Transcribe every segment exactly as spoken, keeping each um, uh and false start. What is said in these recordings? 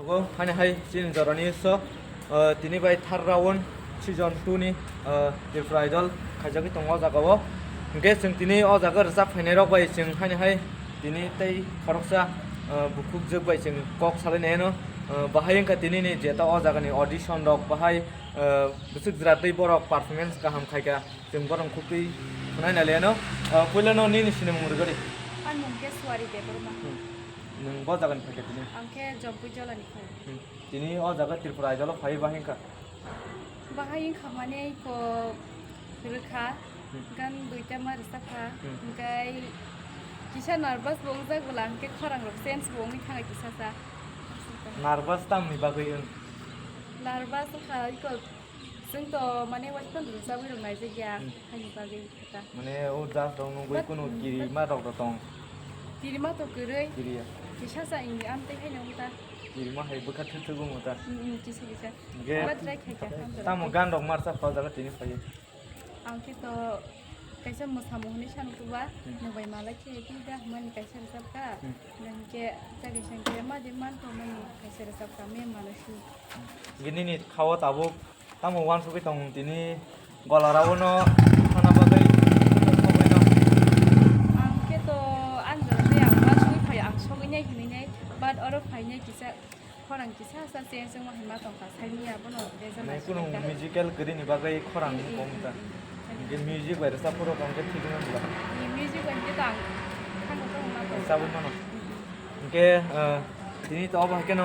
Bo hani hai chini jorani so, ah, tini bai third round season two ni, ah, Tripura Idol khaijagwi tongo o jaga o. Hwnkhe chwng tini o jaga rwchap phainai rok bai chwng hani hai tini tei khoroksa, ah, bukhukjwk bai chwng kok salai nai no. Ah, bahai wngkha tini ni jeta o jaga ni audition rok bahai, ah, bwswk jwra tei borok performance kaham khaikha. Chwng borok khuk twi khwnai nai le no. Ah, puila no nini sinimung rwgwi di. Ani mung khe Suwari Debbarma. Hmm. Nwng bo jaga ni phaikha tini? Ang khe Jompui Jola ni phai. Hmm. Tini o jaga Tripura Idol o phai bahai wngkha? Bahai wngkha mane ko rwkha, hmm, gan duita ma rwchapkha, hmm, hwnkhe kisa nervous bo wngjak bwla, hwnkhe khorang rok change bo wngwi thangwi kisa sa. Nervous tamni bagwi wng? Nervous wngkha iko, chwng to mane waiphano rwchabwi rok naijak ya, hmm, haini bagwi. Mane o judge rok nugwi kunu kirima rok do tong. Kirima to kwrwi. Kiriya. Kisa sa ini amtwi haino wngta. Kirima hai bwkha thwk thwk wngta. Mm, mm, kisa kisa. Hwnkhe tamo gan rok marsa pha jaga tini phai. Ang khe to kaisa mwsamung hwnwi sanu kuba, hmm, nwng bai malai khe twi da hwnmani kaisa rwchapkha. Hmm. Hwnkhe chakisang khe ma de man tongmani kaisa rwchapkha, me malai su. Hwnkhe nini kha-o tabuk tamo uansugwi tong tini golarao no thana bagwi sogwi no. Ang khe to ang jora tei ang uansugwi phai ang sogwi nai hinwi nai, but oro phainai kisa khorang kisa sa change wngma hinma tongkha, saimanya bono. Nai kunu musical kwrwini bagwi khorang kong ta. Hwnkhe music bai rwchap phuru tong khe thik wngna bwla. Ni music bai hwnkhe to ang khangkhe to wngma tong. Rwchabwi mano. Hwnkhe, ah, tini to obo hai kheno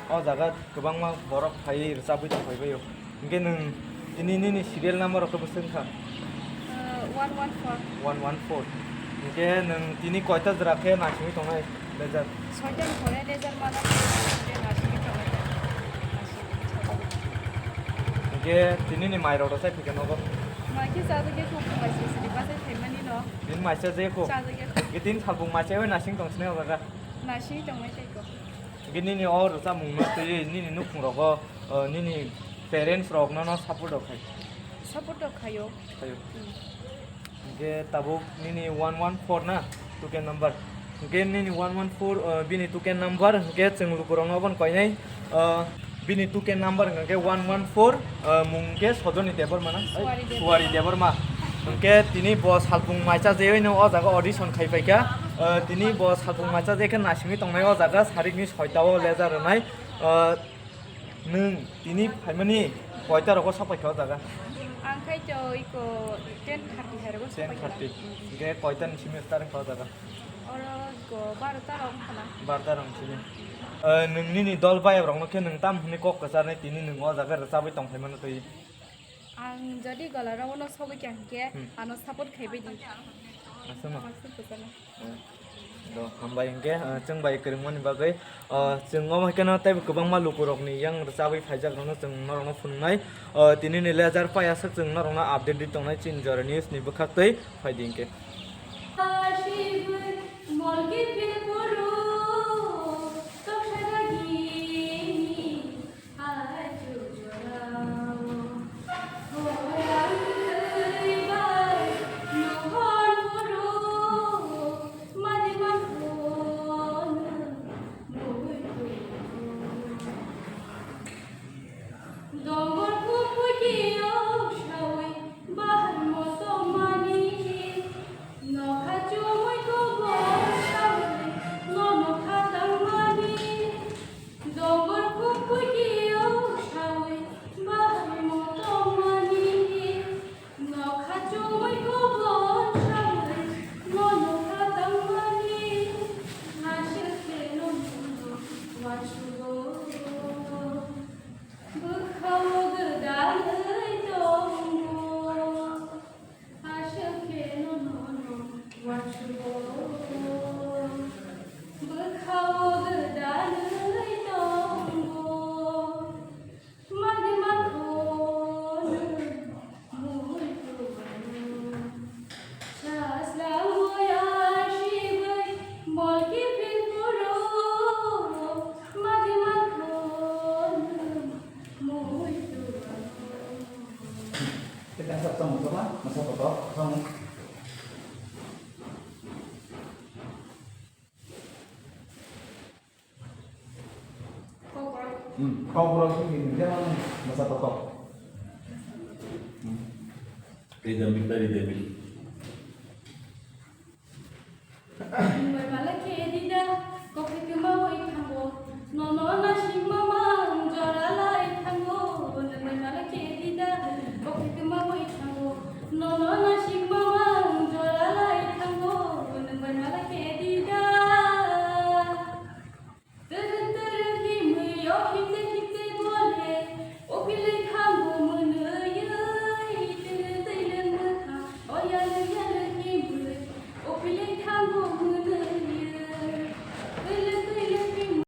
o jaga kwbangma borok phaiwi rwchabwi tong phai baio. Hwnkhe nwng tini nini serial number rok khe bwswk wngkha? Uh, one one four. One one four. Hwnkhe nwng tini koita jora khe naisingwi tongnai lejar? Soita ni pore lejar mala khe naisingwi tongnai. Hwnkhe tini ni mai rok rwchai phikha nogo? Mai khe chajak ya kho, bai sri sri bachai phaimani no. Tini mai chajak ya kho? Chajak ya kho. Hwnkhe tini salbung mai chaiwi naising tong sinai o jaga? Naisingwi tongnai tei kho. Hwnkhe nini o rwchapmung no twiwi nini nukhung rogo, uh, nini parents rok nono support rok khai? Support rok khaio. Khaio. Hmm. Hwnkhe tabuk nini one one four na token number. Hwnkhe nini one one four, uh, bini token number, hwnkhe chwng lukurokno obono koinai, uh, bini token number hwnkhe one one four, uh, mung khe Sodoni Debbarma na? Suwari Debbarma. Suwari Debbarma. Hwnkhe tini bo salbung mai chajagwi no o jaga audition khai paikha. Uh, tini bo salbung mai chajagwi khe naisingwi tongnai o jaga sarikni soita o lejar rwnai. Uh, Nwng tini phaimani koita rogo sok paikha o jaga? Ang khai to iko ten thirty hai rogo sok paikha. Ten thirty. Hwnkhe koita ni simi start wngkha o jaga? Oro iko barota rok wngkha na. Barota rok simi. Eh, nwng nini dol bayap rokno khe nwng tam hwnwi kok kwcharnai tini nwng o jaga rwchabwi tong phaimano twi? Ang jodi gola rogo no sogwi kha hwnkhe, hmm, ano support khai bai di. Aswkno? Aswk kwcharo. Do, hambai hwnkhe, ah, chwng bai kwrwngmani bagwi, ah, chwng omo hai kheno teibo kwbangma lukurokni yang rwchabwi phaijak rokno chwng norokno phunuknai. Ah, tini ni lejar pai aswk chwng norokno update di tongnai chini Jora News ni bwkhaktwi phaidi hwnkhe. Dongor kumpui kiyok sawi bahar motomani, nokha chumui kobor sawi no nokha tangmani. Dongor kumpui kiyok sawi bahar motomani, nokha chumui kobor sawi no nokha tangmani. Aswk khe no wansukgo. Bwkhao gwdalwi tongo, aswk khe nono wansukgo. Bwkhao gwdalwi tongo, mani mankho nwng. Hmm, kok borok wngkhe nini jemon bwsa kotor. Hmm. Ridambi ta ridambi. Nwng bai malai